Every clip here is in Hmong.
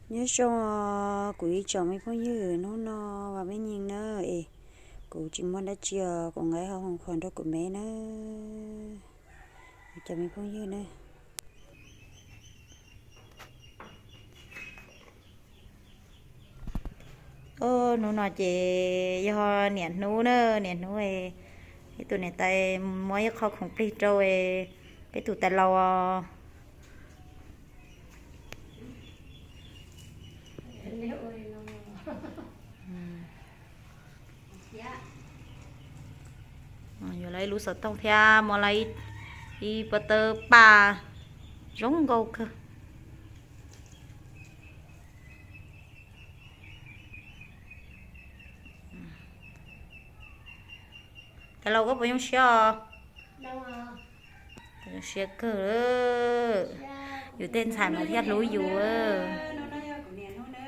Nyob zoo os kuv ib tsoom me phooj ywg, hnub no vas me nyeeg na, es kuv tsis muaj dab tsi os, kuv nqa ib qho khoom khuam rau kuv me na, kuv cov me phooj ywg na. Hnub no ces yog niam hnub na, niam hnub, ib tug niam tais muab ib qho khoom plig rau peb tus tais laus os. Yuav lawv ib lub xov tooj thiab muab lawv ib pob tawb paj zoo nkauj kawg. Tais laus koj puas zoo siab os? Zoo siab kawg. Yus tej ntxhais mas thiaj hlub yus. Tus no yog kuv niam hnub na,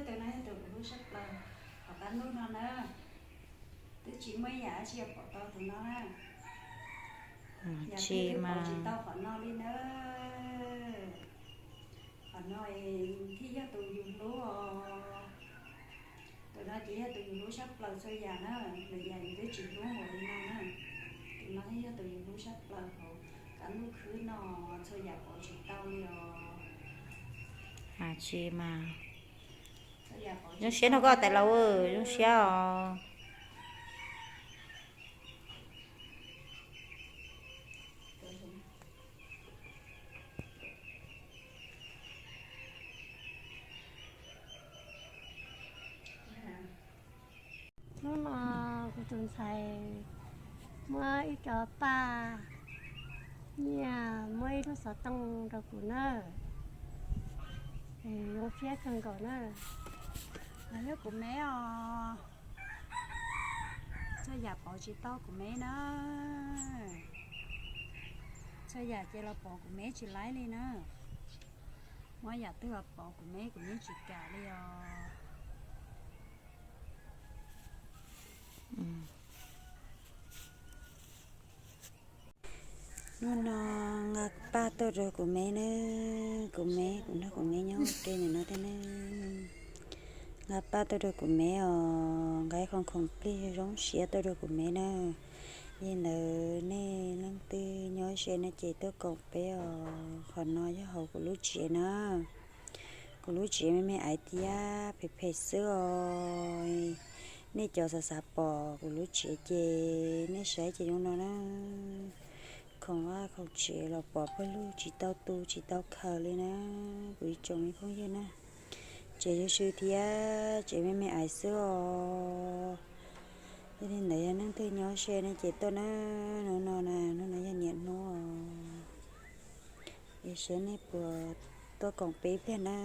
tus no yog tus kuv hlub tshaj plaws. Qhov qab ntuj no na, twb tsis muaj ib yam dab tsi pom tau tus no na. Yam twg pom tsis tau qhov no li na. Qhov no thiaj yog tus yus hlub os. Tus no ces yog tus yus hlub tshaj plaws txhua yam na, lwm yam yus twb tsis hlub npaum li no na. Tus no thiaj yog tus yus hlub tshaj plaws hauv qab ntuj khwb no, txhua yam pom tsis tau li os. Tsis mas. Zoo siab nrog koj tais laus, zoo siab os. Hnub no kuv tus ntxhais muab ib co paj nyiaj, muab ib lub xov tooj rau kuv na. Zoo siab kawg nkaus na. Los yog kuv me os. Txhua yam pom tsis tau kuv me na. Txhua yam ces los pom kuv me tsis laib li na. Muab yam twg los pom kuv me, kuv me tsis kam li os. Hnub no nqa paj tuaj rau kuv me na, kuv me, kuv nrog kuv me nyob ua ke ntawm no thiab na. Nqa paj tuaj rau kuv me os, nqa ib qho khoom plig zoo siab tuaj rau kuv me na. Yog li ntawd nej leej twg nyob ze no ces tuaj koom peb os, qhov no yog hauv kuv lub tsev na. Kuv lub tsev me me aiv thiab phem phem xwb os. Nej cov xav xav pom kuv lub tsev ces nej saib ces zoo no na. Khoom vaj khoom tsev los pom pawg lug tsis tau tu tsis tau khaws li na. Kuv ib tsoom me phooj ywg na, tsev zuj zus thiab tsev me me aiv xwb os. Yog li ntawd yog leej twg nyob ze no ces tuaj na, hnub no na, hnub no yog niam hnub os. Es saib nej puas tuaj koom peb pliag na.